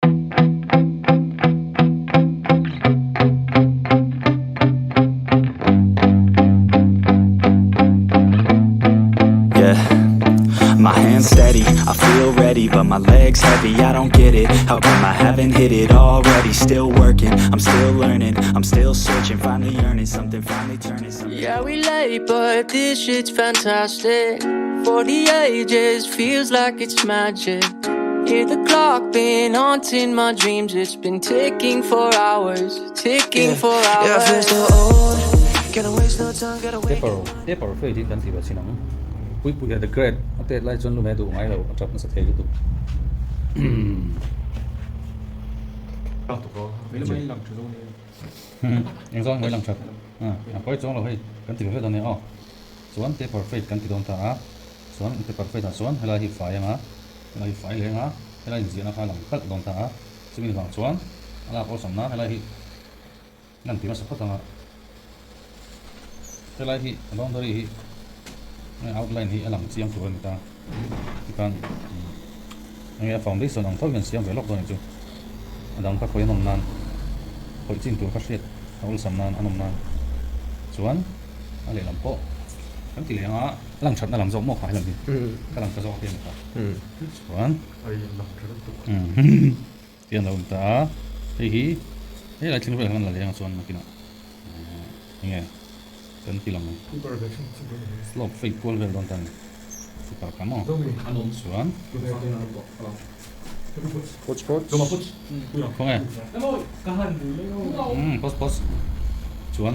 Yeah. My hands steady, I feel ready, but my legs heavy, I don't get it. How come I haven't hit it already? Still working, I'm still learning, I'm still searching, finally earning something, finally turning something. Yeah, we late, but this shit's fantastic. For the ages, feels like it's magic. Hear the clock been haunting my dreams. It's been ticking for hours, ticking for Yeah, I feel hours. so old. Gotta waste no time, gotta wake Paper paper fate in kan ti ve chin ang. Puipuia the great a tet lai chuan lume duh ngai lo a tap nasa thei lutuk. Eng zawng mai lang that. A pawi chuang lo hei kan ti ve ve dawn nia aw. Chuan paper fate kan ti dawn ta a. Chuan paper fate ah chuan helai hi fai anga helai hi fai leh anga helai inziahna kha a lang kalh dawn ta a. Chumi vang chuan a lak awlsam nan helai hi Lan ti hmasa phawt ang a, helai hi a boundary hi outline hi a lang chiang tur a ni ta, tikhan enge a foundation ang tho hian siam ve lawk dawn a ni chu, a dang kha khawi a nawm nan khawih chin tur kha hriat a awlsam nan a nawm nan chuan a lehlam pawh kan ti leh ang a, a lang thatna lam zawk maw kha helam hi ka lang ta zawk a ti a ni kha chuan Tiang lo ni ta a, hei hi hei lai thleng vel khan la leng a chuan nakinah enge kan ti lang slope fate kual vel dawn ta ni super kha maw chuan khawnge pause pause chuan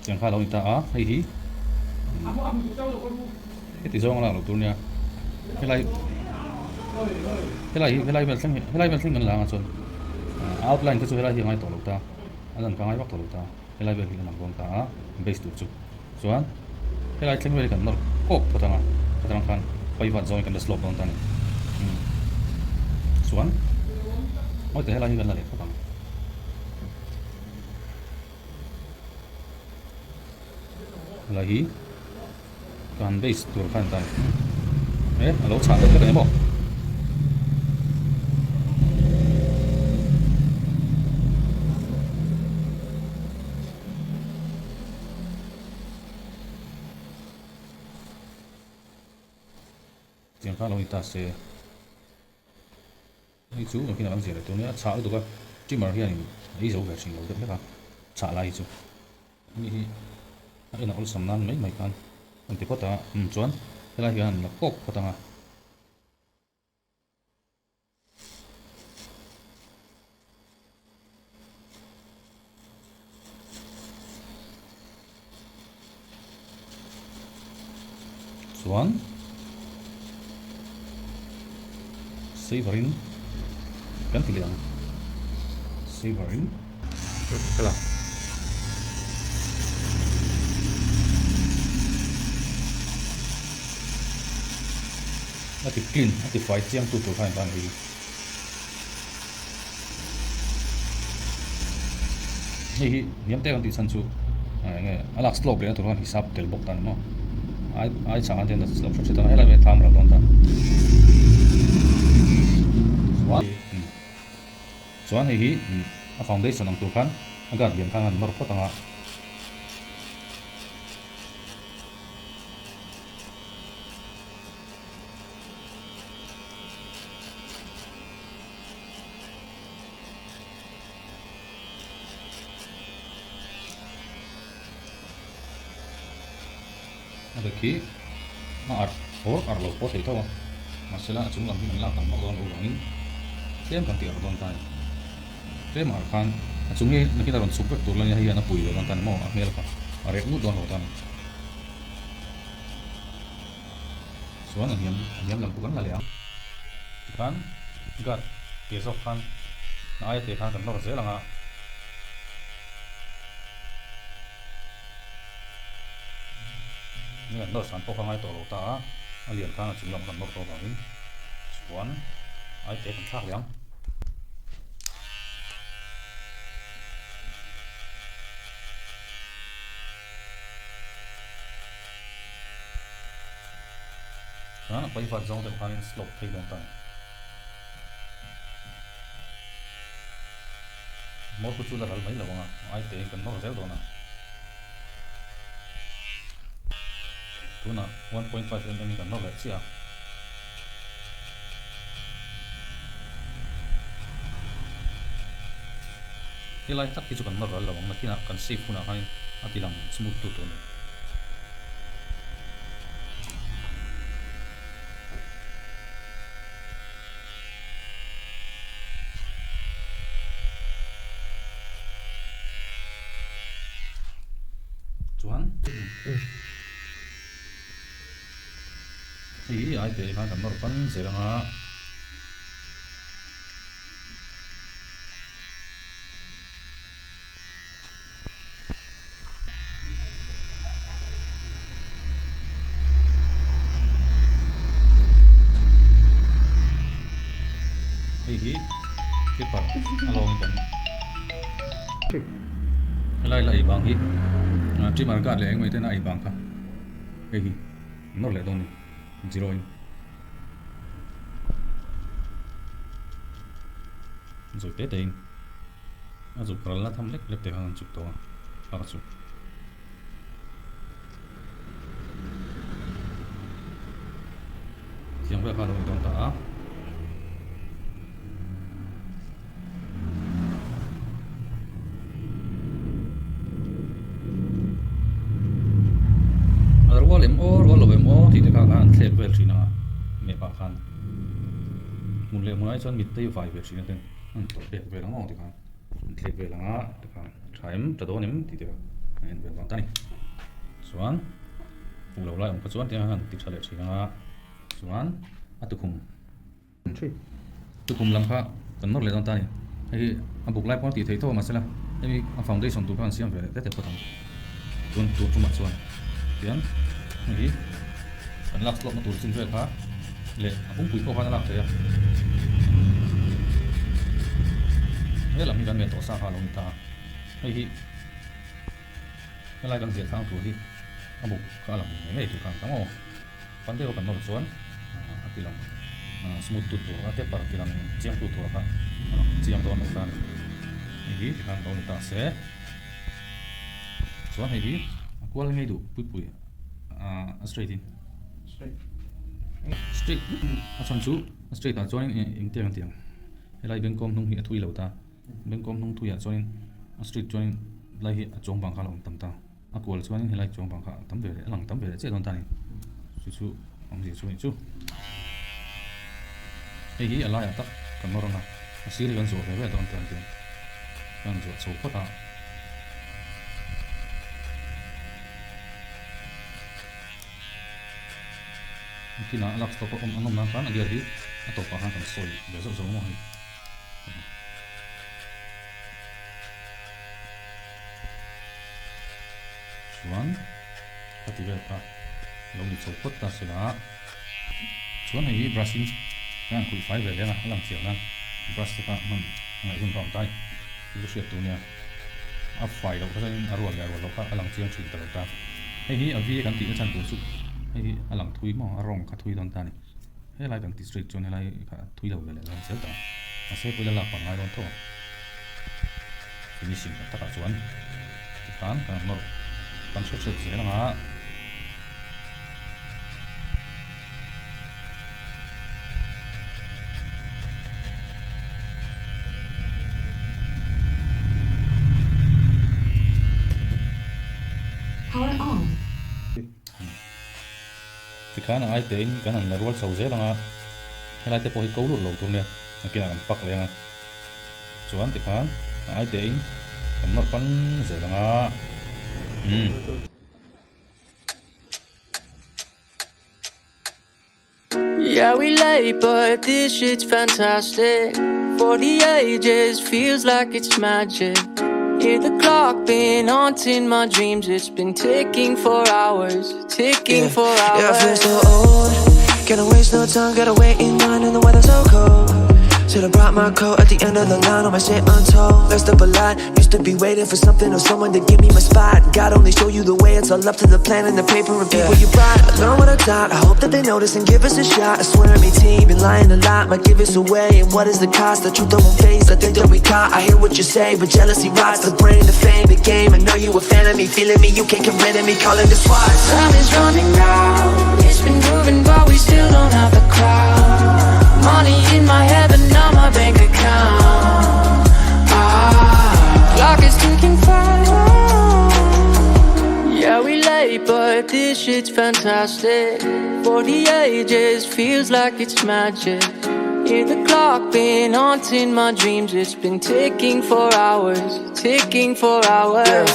tiang kha lo ni ta a hei hi heti zawng a lak loh tur nia helai helai hi helai vel thleng hi helai vel thleng kan la anga chuan outline te chu helai hi a ngai tawh lo ta a lan ka ngai vak tawh lo ta helai vel hi a lang dawn ta a base tur chu chuan helai thleng vel hi kan nawr kawk phawt anga khatang khan paivat zawngin kan la slope dawn ta a ni chuan mawi te helai hi kan la leh phawt ang. Helai hi ka han base tur khan ta e a lo chhah deuh vek a ni maw. Tiang kha lo ni ta se. Hei chu engtin a kan zir leh tur nia, a chhah lutuk a, trimmer hianin a ei zo ve thin lo deuh hlek a, chhah lai hi chu hemi hi a en a awlsam nan mai mai khan an ti phawt a, umm chuan helai hian an la kawk phawt ang a. Chuan saver in kan ti leh ang saver in ka la a ti clean a ti fai chiang tu tur khan tan hei. Hei hi hniam te kan tih chhan chu enge a lak slope leh na tur khan hisap tel bawk ta ni maw ai ai chhang ah hian slope hret hret a helai tham ral dawn ta chuan chuan hei hi a foundation ang tur khan a guard lian khan a han nawr phawt ang a. A bag hi a arh awr arh lo pawh thei tho a, mahsela a chung lam hi kan lak tam vak dawn loh vangin tlem kan tih arh dawn ta a ni. Tlem arh khan a chung hi nakin a rawn chhuk vek tur la nia hei hian a pui ve dawn ta a ni maw a hmel kha a reh ngut dawn lo ta a ni. Chuan a hniam a hniam lam pawh kan la leh ang. Tikhan guard te zawk khan a aia te khan kan nawr zel ang a. Nge an nawr san pawh kha ngai tawh lo ta a, a lian khan a chung lam kan nawr tawh avangin chuan ai te kan thlak leh ang. Chuan a pawi vat zawng deuh khanin slope phei dawn ta a ni. Hmawr khu chu la ral mai lo ang a, ai tein kan nawr zel dawn a. Tunah 1.5 mm in kan nawr leh chiah a. Helai tak hi chu kan nawr ral lo ang, nakinah kan shape hunah khanin a ti lang smooth tu tur a ni. Chuan hei hi ai teh khan kan nawr pan zel anga Hei hi clipper a lawng in kan helai la ei bang hi trimmer guard leh engmah ten a ei bang kha hei hi nawr leh dawn a ni zero in zawi te te in. A zuk ral na tham lek lek te khan an chuk tawh a, a chu. Tiang vel kha a lo ni dawn ta a. A rual em aw, rual lo em aw tih te kha khan an thlek vel thin ang a, meh pah khan. Hmun leh hmunah hi chuan mit te hi vai ve thin a ten. An tawh pek vel ang aw tikhan an thlek vel ang a tikhan tha em tha dawn em tih te kha a en vel vang ta a ni chuan fuh lo lai awm kha chuan tiang hian ti tha leh thin ang a chuan a tukhum tukhum lam kha kan nawr leh dawn ta a ni hei hi a buk lai pawh a tih theih tho a mahse la hemi a foundation tur kha an siam ve leh tete phawt ang chuan tun tumah chuan tian hei hi kan lak slawk na tur chin vel kha leh a pumpui pawh khan a lak theih a helam hi kan ngen tawh sa kha a lo ni ta a hei hi helai kan ziah thang tur hi a buk kha a lang ngei ngei tur kha an tam aw pan deuh a kan nawr chuan a ti lang smooth tu tur a paper ti lang chiang tu tur kha a lang chiang dawn lo ta a ni hei hi tikhan lo ni ta se chuan hei hi a kual ngei duh pui pui a straight in. Straight a chhan chu a straight ah chuan eng tiang tiang helai bengkawm hnung hi a thui lo ta bengkawm hnung thui ah chuan a straight chuan lai hi a chuang bang kha a awm tam ta a kual chuan helai chuang bang kha a tam ve leh a lang tam ve leh chiah dawn ta a ni chu chu awmzia chu a nih chu hei hi a laiah tak kan nawr ang a a sir hi kan zuah ve ve dawn ta ang kan zuah chho phawt a. Kinah a lak stop a awm an awm nan khan a gear hi a tawpah khan kan sawi ve zauh zauh maw hei. Chuan ka ti vel kha lo ni chho phawt ta se la chuan hei hi brush in kan han khuih fai ve leng a a lang chiang nan brush te kha hman a ngaih hun kha a awm ta a ni chu chu hriat tur nia a fai loh kha chuan a rual leh a rual loh kha a lang chiang thin ta lo ta hei hi a v kan tih na chhan tur chu hei hi a lang thui maw a rawng kha thui dawn ta a ni helai kan ti straight chuan helai kha a thui lo ve leh dawn zel ta mahse pawh ila lak pang ngai dawn tho ang finishing tak takah chuan tikhan kan han nawr kan hret hret zel ang a. Power on. Tikhan a ai tein kan han la rual chho zel ang a, helai te pawh hi ko lut lo tur nia, nakinah kan pak leh ang a, chuan tikhan a ai tein kan nawr pan zel ang a, umm. Yeah, we late, but this shit's fantastic. For the ages, feels like it's magic. Hear the clock been haunting my dreams. It's been ticking for hours, ticking Yeah, for yeah, I feel hours. so old. Gotta waste no time, gotta wait in line, and the weather's so cold. Should've brought my coat at the end of the line, all my shit untold. Messed up a lot, used to be waiting for something or someone to give me my spot. God only show you the way, it's all up to the plan and the paper and people you brought. I learned what I taught, I hope that they notice and give us a shot. I swear I'm 18, been lying a lot, might give us away. And what is the cost? The truth I won't face, I think that we caught. I hear what you say, but jealousy rots the brain, the fame, the game. I know you a fan of me, feeling me, you can't get rid of me, calling the SWAT. Time is running out. It's been moving, but we still don't have the crowd. Money in my head, but not my bank account. Ah, clock is ticking fast. Yeah, we late, but this shit's fantastic. For the ages, feels like it's magic. Hear the clock been haunting my dreams. It's been ticking for hours, ticking for hours.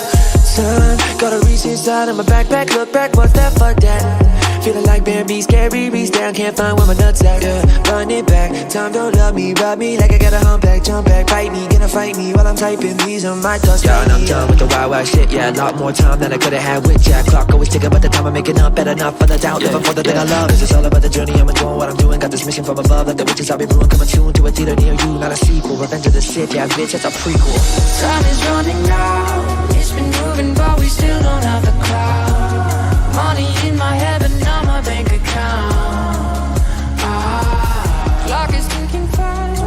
Time, gotta reach inside of my backpack, look back, what's that, fuck that. Feeling like Bambi, scary, reach down, can't find where my nuts at. Yeah, run it back, time don't love me, rub me like I got a humpback, jump back, bite me, gonna fight me while I'm typing. These are my thoughts, Yeah, and I'm done with the wild, wild shit. Yeah, a lot more time than I could've had with Jack. Clock always ticking, but the time I'm making up better not for the doubt. Living for the thing I love. Cause it's all about the journey. I'm enjoying what I'm doing. Got this mission from above, like the witches I'll be brewing. Coming soon to a theater near you. Not a sequel. Revenge of the Sith. Yeah, bitch, that's a prequel. Time is running out. It's been moving, but we still don't have the crowd. Money in my head, but not my bank account. Ah, clock is ticking fast.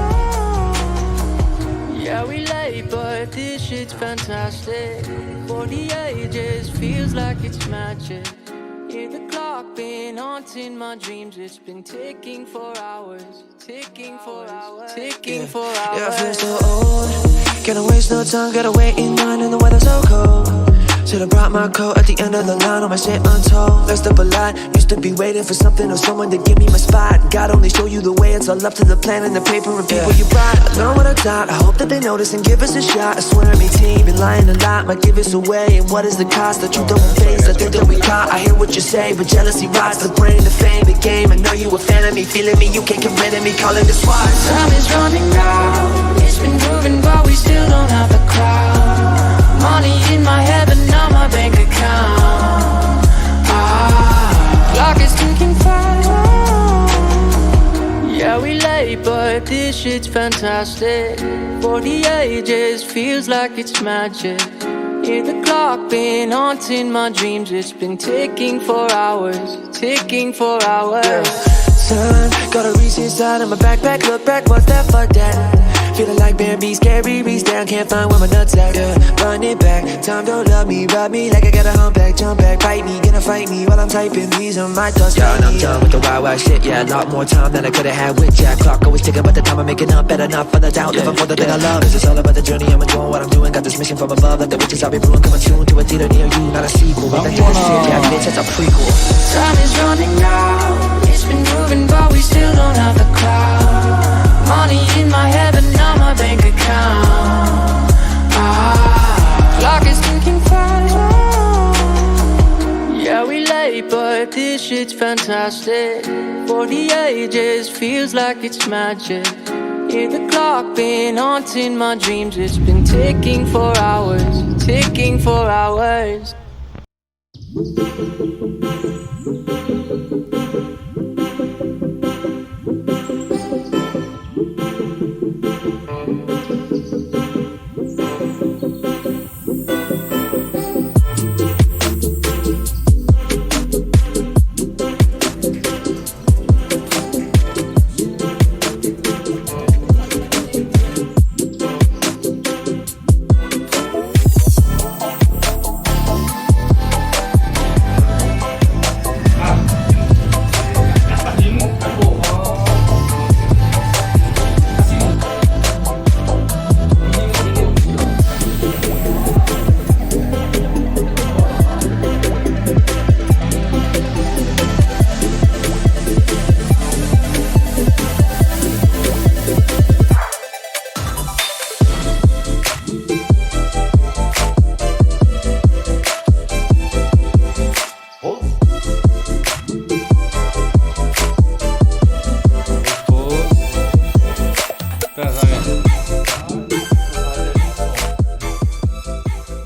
Yeah, we late, but this shit's fantastic. For the ages, feels like it's magic. Hear the clock been haunting my dreams. It's been ticking for hours, ticking for hours, ticking for hours. Yeah, I feel so old. Gotta waste no time, gotta wait in line, and the weather's so cold. Should've brought my coat at the end of the line, all my shit untold. Messed up a lot, used to be waiting for something or someone to give me my spot. God only show you the way, it's all up to the plan and the paper and people you brought. I learned what I taught, I hope that they notice and give us a shot. I swear I'm 18, been lying a lot, might give us away. And what is the cost? The truth I won't face, I think that we caught. I hear what you say, but jealousy rots the brain, the fame, the game. I know you a fan of me, feeling me, you can't get rid of me, calling the SWAT. Time is running out. It's been moving, but we still don't have the crowd. Money in my head, but not my bank account. Ah, clock is ticking fast. Yeah, we late, but this shit's fantastic. For the ages, feels like it's magic. Hear the clock been haunting my dreams. It's been ticking for hours, ticking for hours. Time, gotta reach inside of my backpack, look back, what's that, fuck that. Feeling like Bambi, scary, reach down, can't find where my nuts at. Yeah, run it back, time don't love me, rub me like I got a humpback, jump back, bite me, gonna fight me while I'm typing. These are my thoughts, Yeah, and I'm baby. done with the wild, wild shit. Yeah, a lot more time than I could've had with Jack. Clock always ticking, but the time I'm making up better not for the doubt. Living for the thing I love. Cause it's all about the journey. I'm enjoying what I'm doing. Got this mission from above, like the witches I'll be brewing. Coming soon to a theater near you. Not a sequel. Revenge of the Sith. Yeah, bitch, that's a prequel. Time is running out. It's been moving, but we still don't have the crowd. Money in my head, but not my bank account. Ah, clock is ticking fast. Yeah, we late, but this shit's fantastic. For the ages, feels like it's magic. Hear the clock been haunting my dreams. It's been ticking for hours, ticking for hours.